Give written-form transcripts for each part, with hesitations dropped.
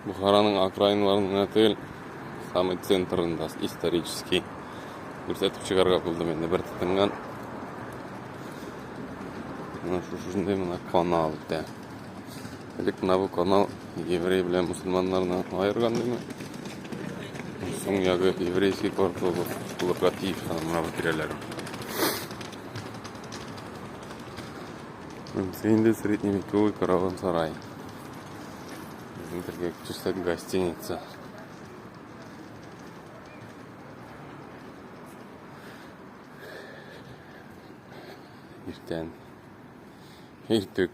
Бухараның окраиналарын гына түгел, самый центрында исторический күрсәтеп чыгарга булдым инде бер тотынган. Менә шушындый менә канал үтә. Элек менә бу канал еврей белән мусульманнарны аерган димме? Соң ягы еврейский квартал булырга тиеш аның менә бу тирәләре. Монысы инде средневековый караван-сарай. Безнең телгә күчерсәк, гостиница. Иртән иртүк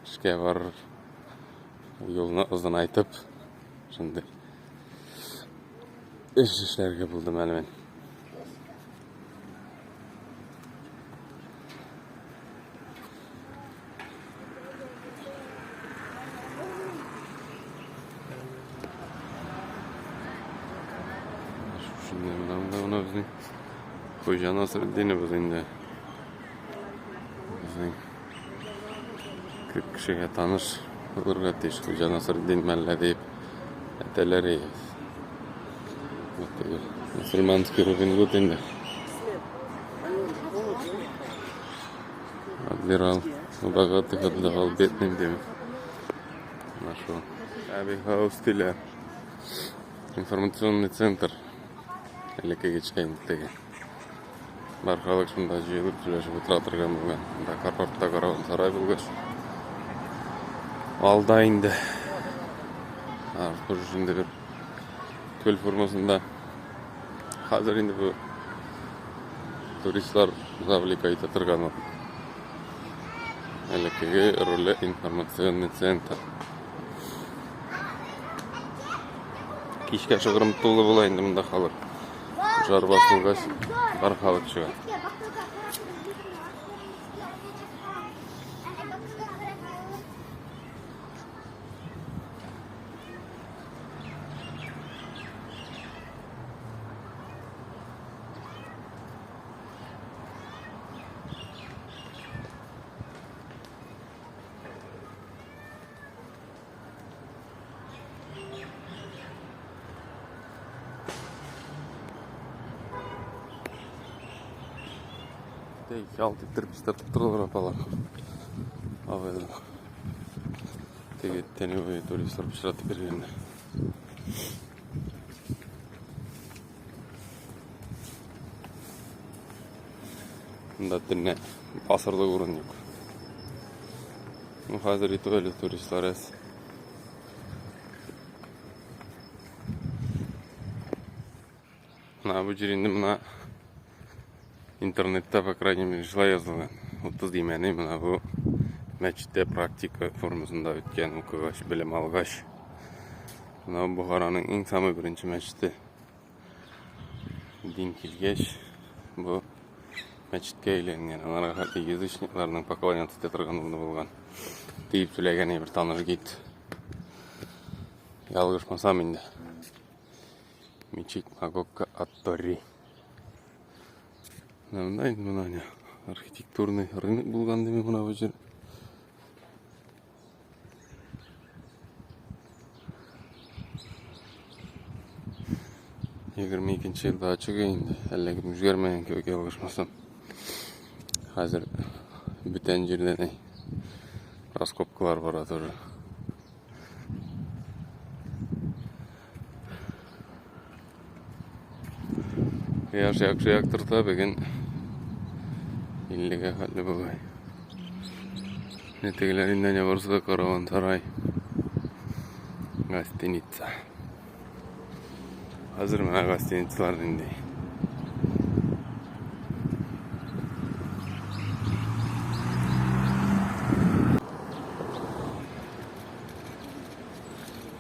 эшкә барыр юлны озынайтып, шундый эш эшләргә булдым әле мин. Шушындый менә монда менә безнең Хуҗа Насретдиныбыз инде. Безнең күп кешегә таныш булырга тиеш Хуҗа Насретдин мәллә дип әйтәләр. Мусульманский Робин Гуд инде. Отбирал у богатых, отдавал бедным, дим. Нашел. Аби Хаус диләр. Информационный центр. Элеккеге инде теге. Бар халык шунда җыелып сөйләшеп утыра торган булган. Монда артта караван сарай булгач. Алда инде. Артур инде бер күл формасында. Хәзер инде бу туристлар завлекать итә торган ул. Элеккеге роле информационный центр. Кичкә шыгрым тулы була инде монда халык. Жар басылгач, бар халык чыга. Ялт иттереп чистартып торалар апалар. Абыйлар. Теге тәне буе туристлар пычратып йөргәндә. Монда төнлә басырлык урын юк. Ну, хәзер итеп әле туристлар әз. Менә бу җир инде менә интернетта, по крайней мере, шулай язылган. 30 димәне менә бу мәчеттә практика формасында үткән, укыгач, белем алгач. Менә бу Бохараның иң самый беренче мәчете. Дин килгәч, бу мәчеткә әйләнгән. Аларга хәтта язычникларның поклоняться итә торган урыны булган. Диеп сөйләгән бер таныш гид. Ялгышмасам инде. Мечеть Магокка Аттори. Менә инде менә архитектурный рынок булган дими менә бу җир. 22 елда ачык инде. Әллә кем үзгәрмәгән кебек ялгышмасам. Хәзер бүтән җирдә ни раскопкалар бара тоже. Кояш яхшы яктырта бүген 50-гә хәтле бугай. Менә тегеләр инде әнә барысы да караван сарай. Гостиница. Хәзер менә гостиницалар нинди.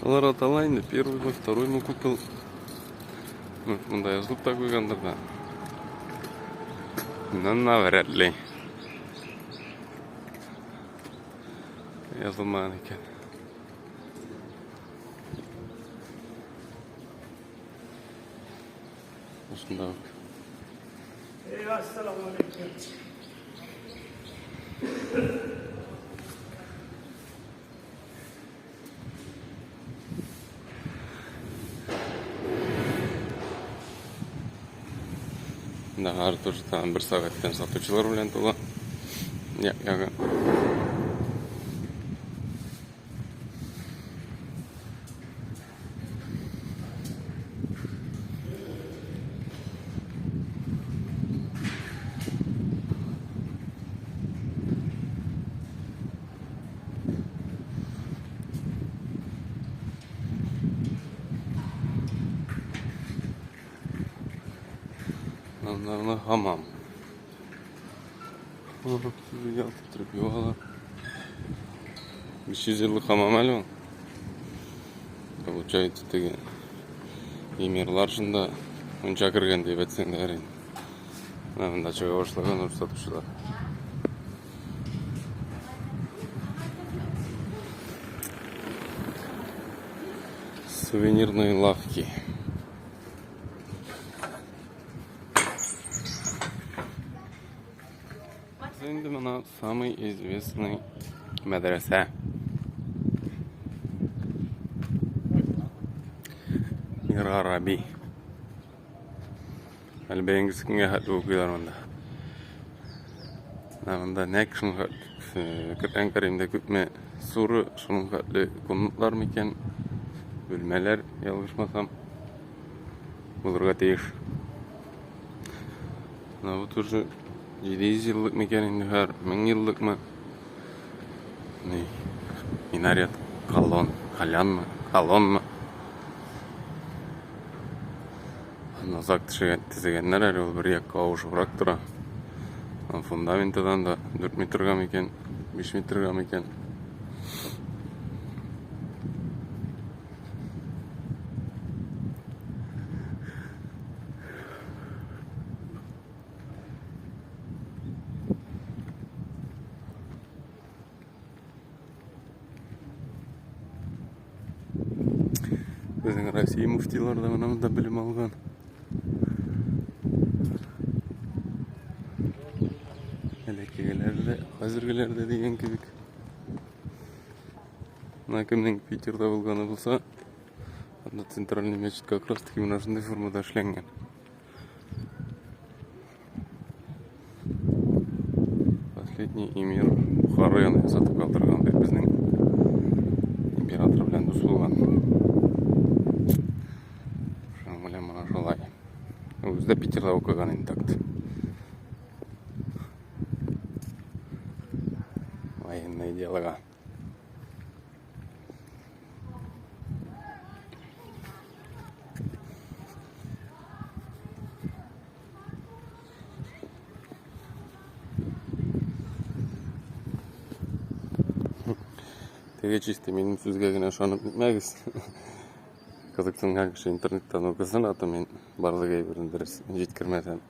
Алар атала инде первый мы, второй мы купил. Монда язылып та куйгандыр да. Но навряд ли. Язылмаган икән. Шунда ук. Ассаламу алейкум. Монда хәзер тоже тагын бер сәгатьтән сатучылар белән тула. Як-ягы. Аннарны хамам. Ялтырып юалар. 500 еллык хамам әле ул. Получается, теге эмирлар шунда мунча кергән дип әйтсәң дә ярый. Менә монда чыга башлаган ур сатучылар. Сувенирные лавки. Инде менә самый известный мәдрәсә. Мирараби. Әле бәйгесе көнгә хәтле укыйлар монда. Менә монда нәкъ шуның хәтле Коръән Кәримдә күпме сура, шуның хәтле комнатлар микән? Бүлмәләр, ялгышмасам, булырга тиеш. Менә бу тоже 700 еллык микән инде хәр, 1000 еллыкмы? Ни? Минарет, колон, колянмы, колонмы? Озак төзегәннәр әле ул бер якка авышыбрак тора. Фундаментыдан да 4 метрга микән, 5 метрга микән. Безнең Россия муфтилары да менә монда белем алган. Элеккегеләр дә, хәзергеләр дә дигән кебек. Менә кемнең Питерда булганы булса, анда центральный мечеть как раз таки менә шундый формада эшләнгән. Последний эмир Бухары аны ясатып калдырган бит безнең император белән дус булган. Шуның белән менә шулай. Үзе дә Питерда укыган инде так. Военное делога. Теге чисто минем сүзгә генә ышанып нитмәгез. Кызыксынган кеше интернеттан укысын, а то мин барлык әйберне дөрес җиткермәсәм,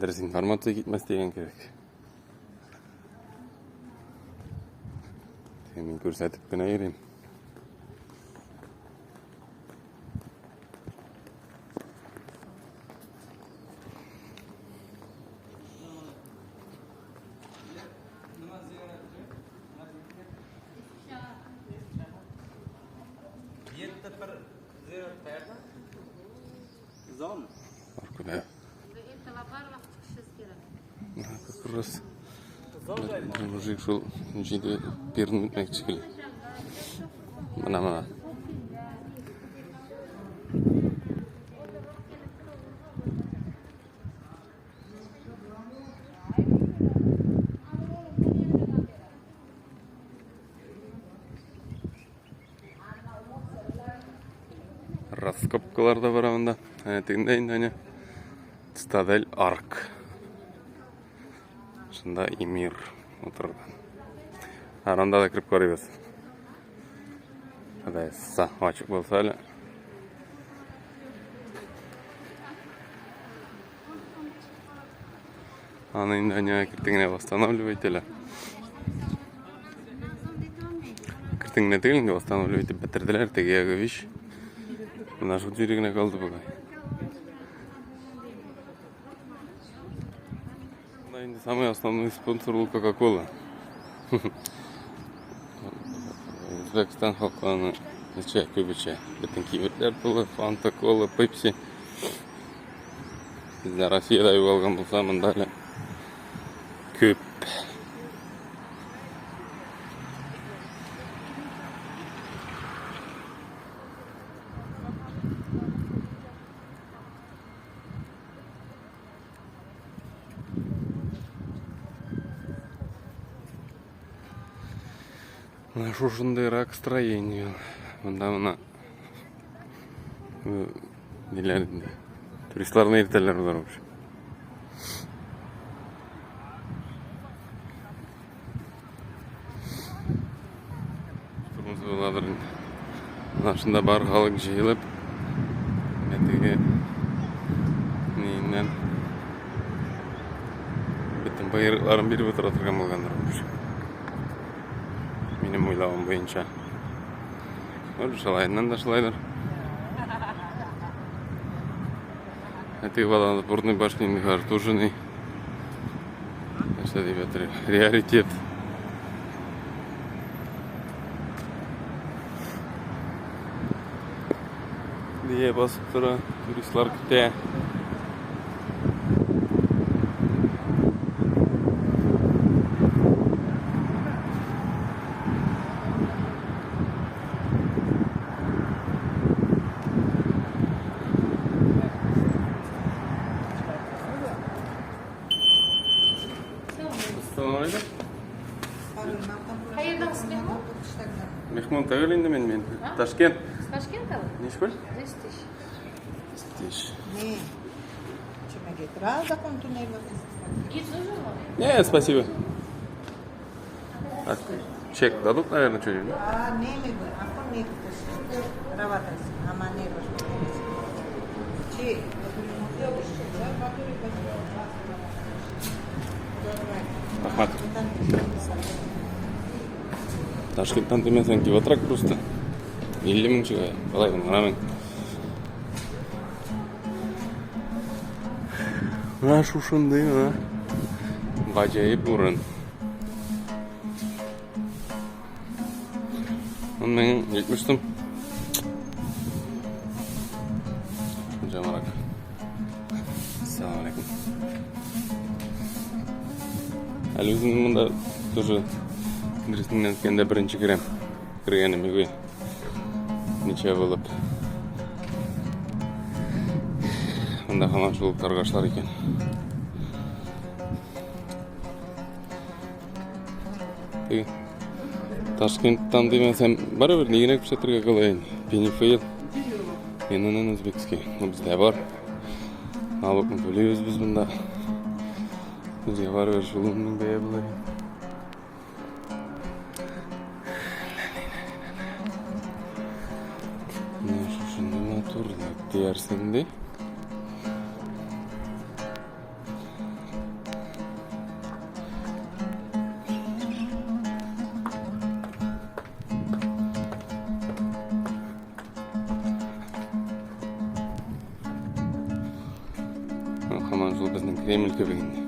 дөрес информация китмәс дигән кебек. Мин күрсәтеп кенә йөрим. Аркада. Как раз бер мужик шул җиде пирны үтмәкче килә. Менә менә. Раскопкалар да бар монда. Әнә тегендә инде әнә Цитадель Арк. Шунда эмир утырган. Анда да кереп карыйбыз. Ходай язса, ачык булса әле. Аны инде әнә кертен генә восстанавливать ителә. Кертен генә түгел, инде восстанавливать итеп бетерделәр, теге ягы вич. Менә шул җире генә калды бугай. Монда инде самый основной спонсор ул Coca-Cola. Үзбәкстан халкы аны эчә, күп эчә. Бөтен кибетләр тулы, Фанта, Кола, Пепси. Бездә Россиядә югалган булса, монда әле күп. Менә шушындыйрак строение. Монда менә ниләр инде. Туристларны йөртәләр болар вообще. Турымыз буладыр инде. Менә шунда бар халык җыелып, менә теге ниеннән бөтен боерыкларын биреп утыра торган булгандыр. Минем уйлавым буенча. Может, шулайыннан да шулайдыр. Ә теге баланы бурный башни хартужный. Нәрсә дип әйтер? Приоритет. Дия басып тора, туристлар көтә. Ассаламу Qayerdan siz mehmon? Mehmon tugul endi men. Toshkent. Toshkentda? Nechi pul? 10 тысяч. Тысяч. Не. Гид нужен вам? Не, спасибо. А, чек дадут, наверное, что-нибудь? А, не, не, Рәхмәт. Ташкенттан демәсәң кыйбатрак просто. 50 мең чыга. Алай гына мең. Менә шушындый менә. Гаҗәеп урын. 10 070 сум. Жамарак. Ассаламу алейкум. Әле үземнең монда тоже дөресен әйткәндә беренче керәм. Кергәнем юк. Ничә булып. Монда һаман шул торгашлар икән. Теге Ташкенттан димәсәм, барыбер ни генә күрсәтергә кала инде. Пенифейл. ИНН узбекский. Ну, бездә бар. Налогны түлибез без монда. Безгә барыбер шул 10 000 бәя була. Менә шушындый матурлык диярсең ди. Һаман шул безнең Кремль кебек инде.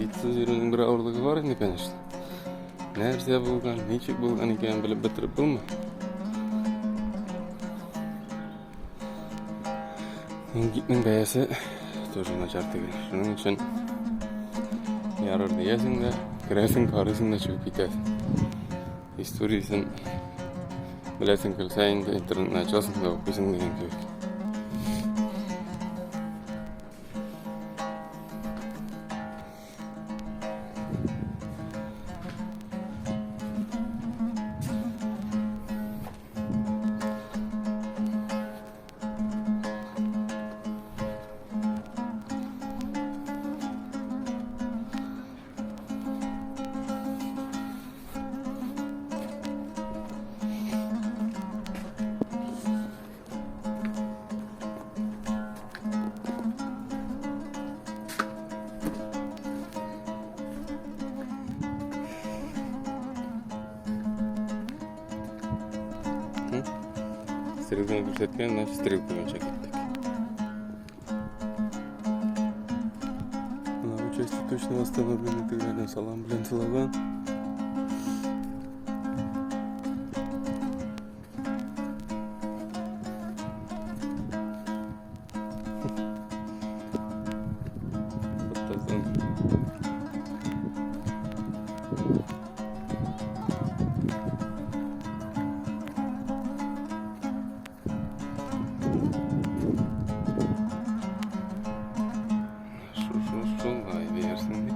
Гидсыз йөрүнең бер авырлыгы бар инде, конечно. Нәрсә булган, ничек булган икәнен белеп бетереп булмый. Гидның бәясе тоже начар түгел. Шуның өчен ярар диясең дә, керәсең, карыйсың да чыгып китәсең. Историясен беләсең килсә инде интернетны ачасың да укыйсың дигән кебек. Стрелканы күрсәткән, значит, стрелка буенча киттек. Точно восстановлены тегеләрдән салам белән сылаган. Шушы шулай диярсең ди.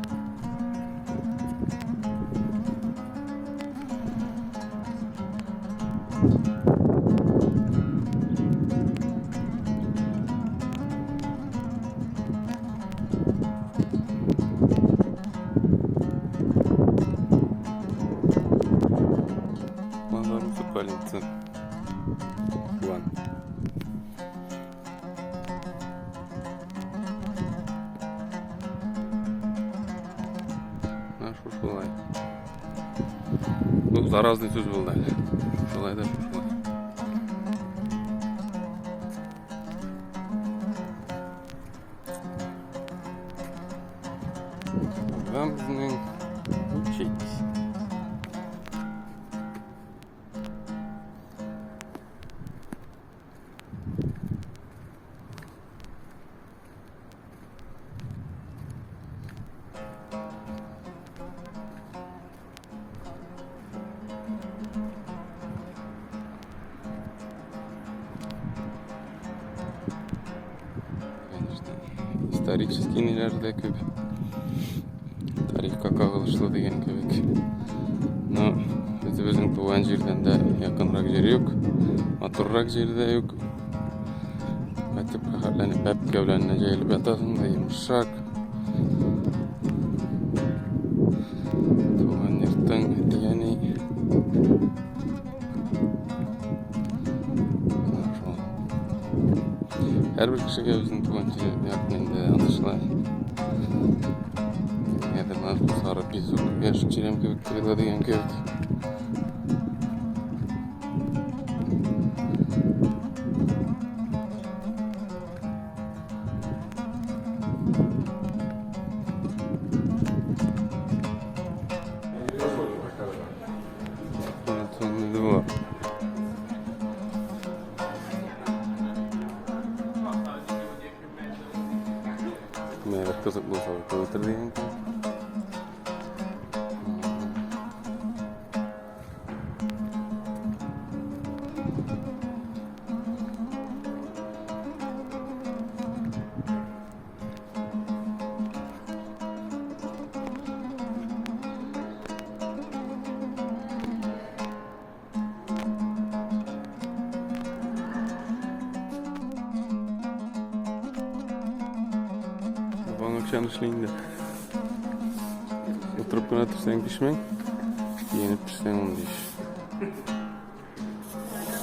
Мазар усыпальница. Ван. Менә шушылай. Бу заразный сүз булды әле. Шушылай да шушылай. Вам безнең учить. Конечно, исторический ниләр дә күп. Тарихка кагылышлы дигән кебек. Но үзебезнең туган җирдән дә якынрак җир юк, матуррак җир дә юк. Кайтып рәхәтләнеп бәбкә белән генә җәелеп ятасың да йомшак. Туган йортың, әти-әни. Шул. Һәрбер кешегә үзенең туган җире якын инде, аңлашыла. Нигәдер менә сары песок яшел чирәм кебек тоела дигән кебек. Конный двор. Менә кызык булса үтер дигән кебек. Бабаң акчаны эшли инде. Утырып кына торсаң 5000, киенеп төшсәң 15.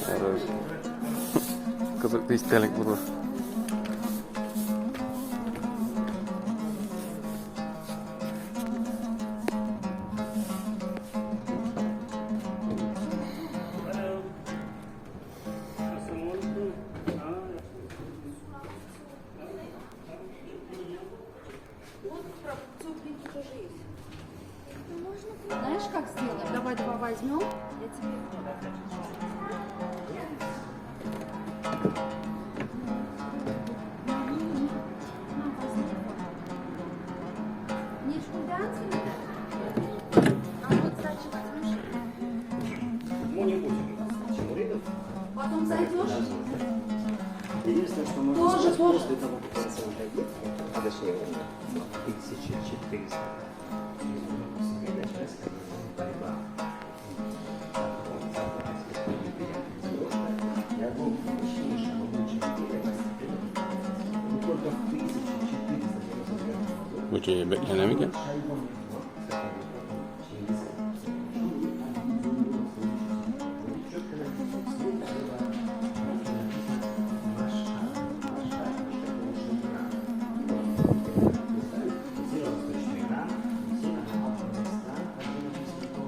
Ярар. Кызыклы истәлек булыр. Вот про плитки тоже есть. Знаешь, как сделаем? Давай два возьмем. Я тебе. На, возьми вот. Не шкулянцы А вот сдачи возьмешь? Мы не будем тимуридов. Потом зайдешь? Единственное, что можно Тоже, сказать, тоже. после того, как он погиб, а точнее умер, в 1400 началась борьба. Я был мощнейшим могучим постепенно. Но только в 1499 году Бу җәй бәкләнә микән?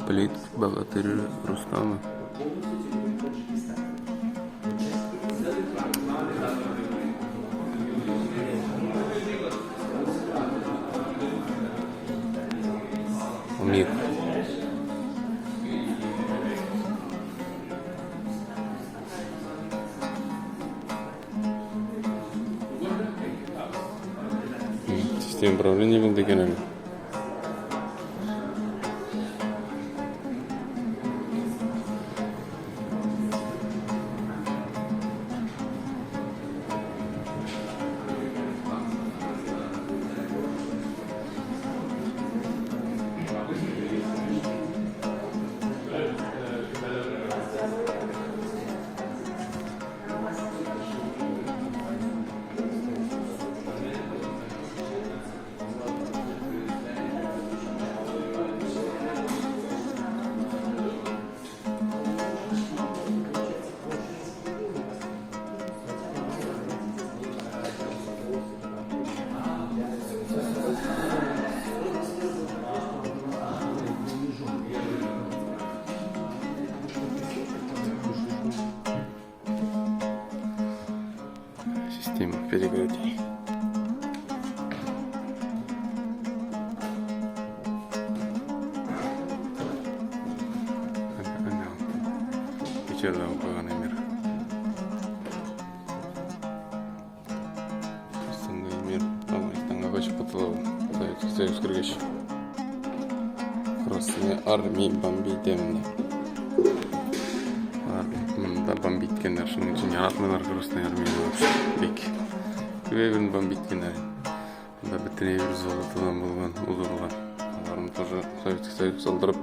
Плит богатырь Рустама. Мир. Система управления булды икән әле. Система перекрытий. Печерда укыган Эмир. Соңгы Эмир Афганистанга качып котыла ул. Советский Союз кергәч. Красная армия бомбит монда. Алар монда бомбит иткәннәр, шуның өчен яратмыйлар Красная армияне вообще. Бик. Күп әйберне бомбит иткәннәр. Монда бөтен әйбер золотодан булган, узылган. Аларны тоже Советский Союз салдырып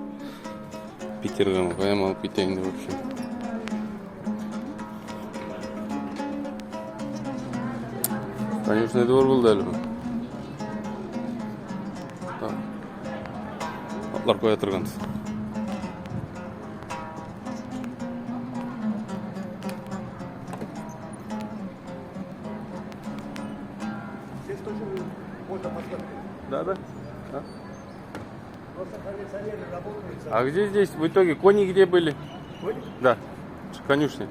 Питергамы, каям алып китә инде, в общем. Конюшный двор булды әле бу. Так. Атлар куя торган. Здесь тоже можно посмотреть. Да, да. Да. Просто кондиционеры работают. А где здесь в итоге кони где были? Кони? Да. Конюшни.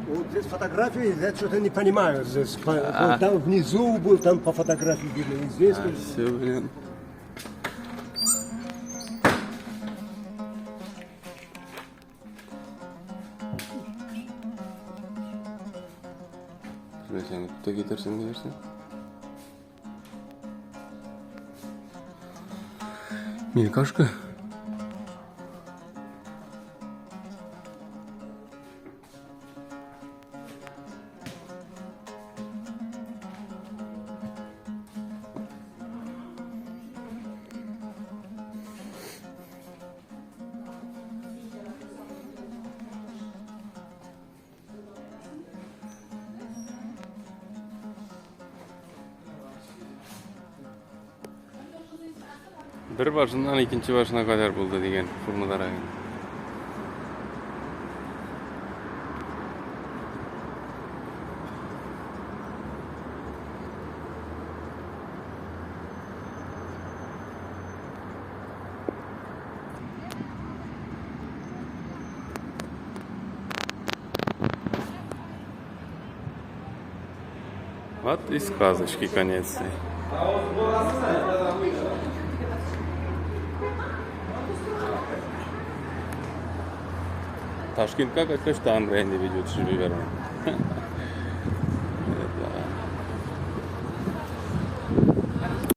Вот здесь фотографии, я что-то не понимаю. Здесь, вот там внизу был, там по фотографии видно. И здесь тоже. Все, блин. Сен куда кетерсең, кетерсең. Мелькашка. Бер башыннан икенче башына кадәр булды дигән формалар инде. Вот и сказочки конец. Ташкентка кайткач тагын бер инде видео төшереп җибәрәм.